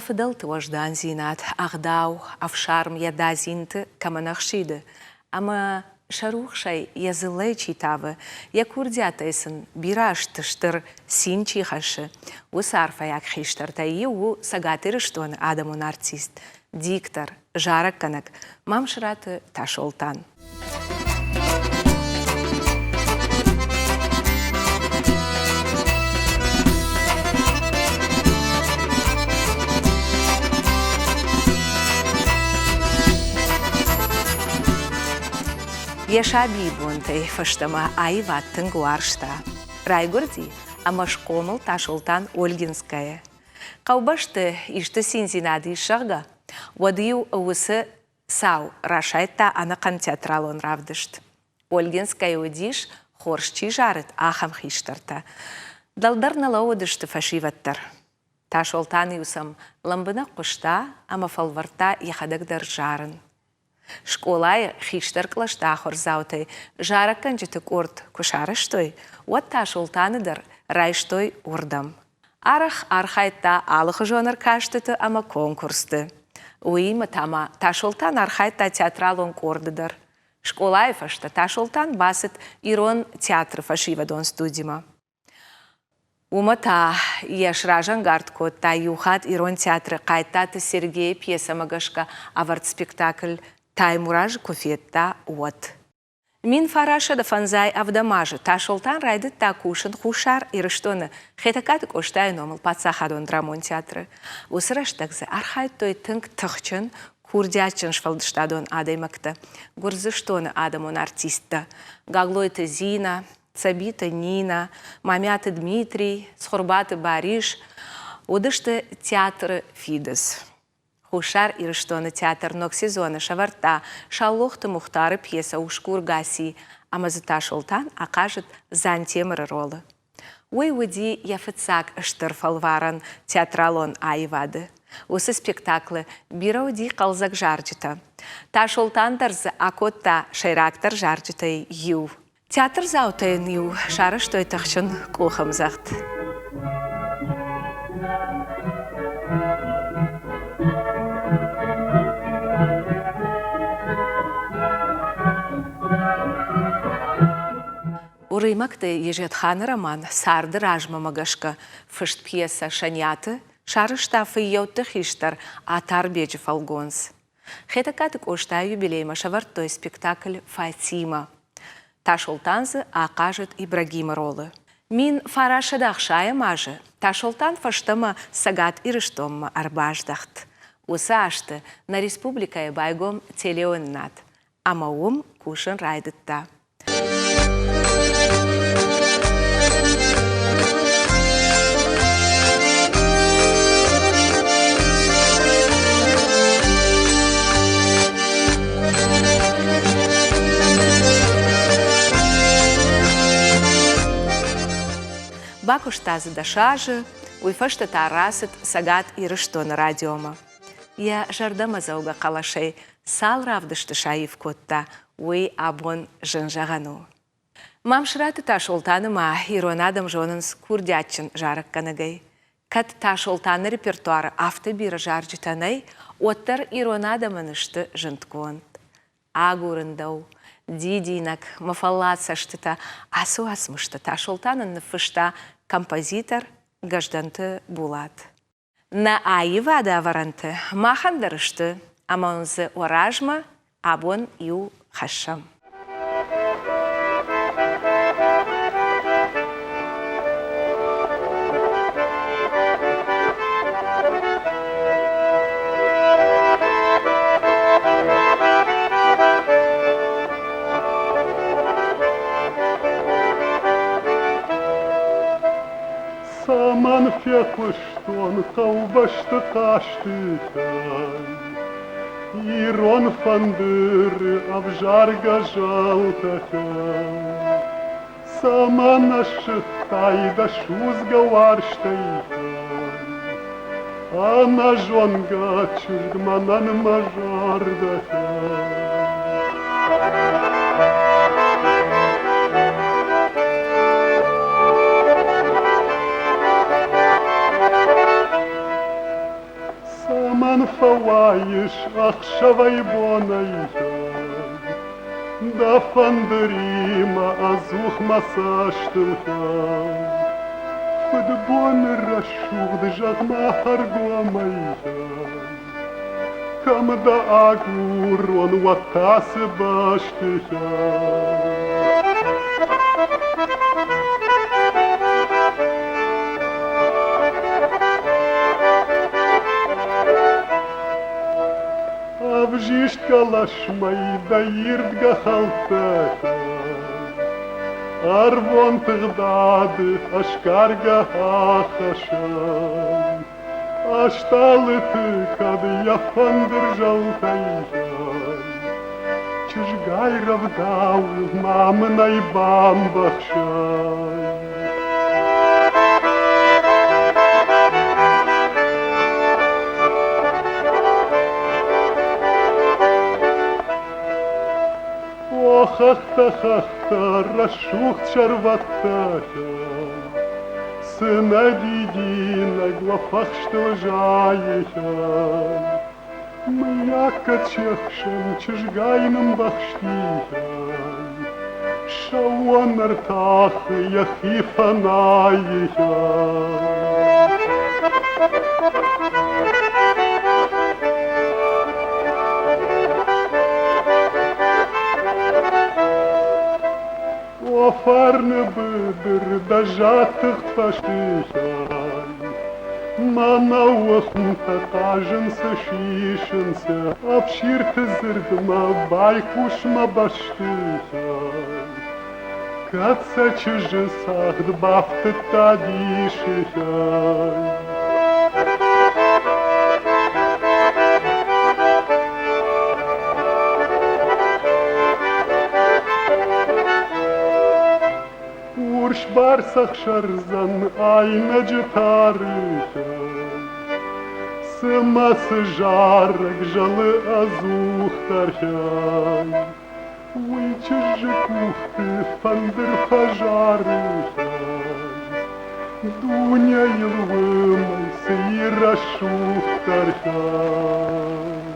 фыдӕлты уӕздандзинад, ӕгъдау, ӕфсарм йӕ дадзинты кӕмӕн ӕхсиды ӕмӕ сӕ рухсӕй йӕ дзыллӕйы чи тавы, йӕ курдиатӕй сын бирӕ азты стыр цин чи хӕссы, уыцы арфӕйаг хистӕртӕй иу у Цӕгат Ирыстоны адӕмон артист, диктор, зарӕггӕнӕг Мамсыраты Тасолтан. Йӕ сабийы бонтӕй фӕстӕмӕ аивад тынг уарзта. Райгуырди ӕмӕ схъомыл Тасолтан Ольгинскӕйы. Хъӕубӕсты исты циндзинад ис, зӕгъгӕ, уӕд-иу уыцы Цау расайдта ӕнӕхъӕн театралон равдыст. Ольгинскӕйы уыдис, хорз чи зарыд, ахӕм хистӕртӕ. Дӕлдӕр нӕ лӕууыдысты фӕсивӕд дӕр. Тасолтан-иу сӕм лӕмбынӕг хъуыста ӕмӕ фӕлвӕрдта йӕхӕдӕг дӕр зарын. Скъолайы хистӕр кълӕсты ахуырдзаутӕй зарӕггӕнджыты къорд куы сарӕзтой, уӕд Тасолтаны дӕр райстой уырдӕм. Арӕх архайдта алыхуызон ӕркастыты ӕмӕ конкурсты. Уыимӕ та ма Тасолтан архайдта театралон къорды дӕр. Скъолайы фӕстӕ Тасолтан бацыд Ирон театры фӕсивӕдон студимӕ. Уымӕ та йӕ сразӕнгард кодта иу хатт Ирон театры Хъайттаты Сергейы пьесӕмӕ гӕсгӕ ӕвӕрд спектакль Таймураз куы федта, уӕд. 1905 ӕвдӕм азы Тасолтан райдыдта кусын Хуссар Ирыстоны Хетӕгкаты Къостайы номыл паддзахадон драмон театры. Уыцы рӕстӕг дзы архайдтой тынг тыхджын, курдиатджын сфӕлдыстадон адӕймӕгтӕ, Гуырдзыстоны адӕмон артисттӕ Гаглойты Зинӕ, Цӕбиты Нинӕ, Мамиаты Дмитрий, Цхуырбаты Барис уыдысты театры фидыц. Хуссар Ирыстоны театр ног сезоны сӕвӕрдта Саулохты Мухтары пьесӕ «Усгур Гаси» ӕмӕ дзы Тасолтан ахъазыд Дзантемыры ролы. Уый уыди йӕ фыццаг стыр фӕлварӕн театралон аивады. Уыцы спектаклы бирӕ уыди хъӕлдзӕг зарджытӕ. Тасолтан дӕр дзы акодта сӕйрагдӕр зарджытӕй иу. Театрдзаутӕ йын-иу сарӕзтой тыхджын къухӕмдзӕгъд. Уырыймӕгты Езетханы роман «Царды размӕ-мӕ гӕсгӕ фыст пьесӕ Сӕниаты сарӕзта фыййӕутты хистӕр Атарбеджы фӕлгонц. Хетӕгкаты Къостайы юбилеймӕ сӕвӕрдтой спектакль «Фатимӕ». Тасолтан дзы ахъазыд Ибрагимы ролы. 1960 азы Тасолтан фӕстӕмӕ Цӕгат Ирыстонмӕ ӕрбаздӕхт. Уыцы азты нӕ республикӕйы байгом телеуынынад, ӕмӕ уым кусын райдыдта. Бакуыста дзы дӕс азы, уый фӕстӕ та рацыд Цӕгат Ирыстоны радиомӕ. Йӕ зӕрдӕмӕдзӕугӕ хъӕлӕсӕй цал равдысты саив кодта, уый абон зын зӕгъӕн у. Мамсыраты Тасолтаны ма ирон адӕм зонынц курдиатджын зарӕггӕнӕгӕй. Кӕд Тасолтаны репертуары афтӕ бирӕ зарджытӕ нӕй, уӕддӕр ирон адӕмӕн сты зындгонд. Агурын дӕу, дидинӕг, мӕ фӕллад цӕстытӕ ацы уацмыстӕ Тасолтанӕн ныффыста композитор Гӕздӕнты Булат. Нӕ аивады ӕвӕрӕнты махӕн дӕр сты, ӕмӕ уын дзы уӕ размӕ абон иу хӕссӕм. Цӕмӕн фехъуыстон хъӕубӕсты хъӕстытӕй Ирон фӕндыры ӕвзаргӕ зӕлтӕ? Цӕмӕн ӕссыдтай дӕ судзгӕ уарзтӕй? Ӕнӕзонгӕ чызг мӕнӕн мӕ зӕрдӕ. Цӕмӕн фӕуайыс ӕхсӕвӕй-бонӕй? Дӕ фӕндыримӕ ӕдзух мӕ цӕстыл Фыдбоны рӕсугъд зӕгъ-ма ӕргомӕй, Кӕм дӕ агурон, уӕд та цы бӕсты? Ӕвзист хъӕлӕсмӕ дӕ ирдгӕ хӕлттӕ Ӕрвон тыгъдады ӕсгаргӕ ахӕссӕм. Астъалыты кӕд йӕ фӕндыр зӕлтӕй Чызгай рӕвдауы ма мын ӕй бамбӕхсай. О хӕхтӕ, хӕхтӕ, рӕсугъд сӕрвӕттӕ, Цы нӕ дидинӕг уӕ фӕхстыл зайы. Мыййаг кӕд се хсӕн чызгай нымбӕхсти, Сӕууон ӕртахы йӕхи фӕнайы. О фарны быдыр, дӕ зад-тыгъд фӕстыхай, Мӕнӕуы хуымтӕ хъазынц, сисынц, Ӕфсирты дзырдмӕ байхъус мӕ бӕстыхай. Кӕд сӕ чызджы цагъд бафтыдта дисыхай. Урс барц ӕхсӕрдзӕн айнӕджы тарыхай. Цымӕ цы зарӕг зӕлы ӕдзухдӕр Уый чызджы къухты фӕндыр фӕзары. Дунейыл уымӕй цы и рӕсугъддӕр хай.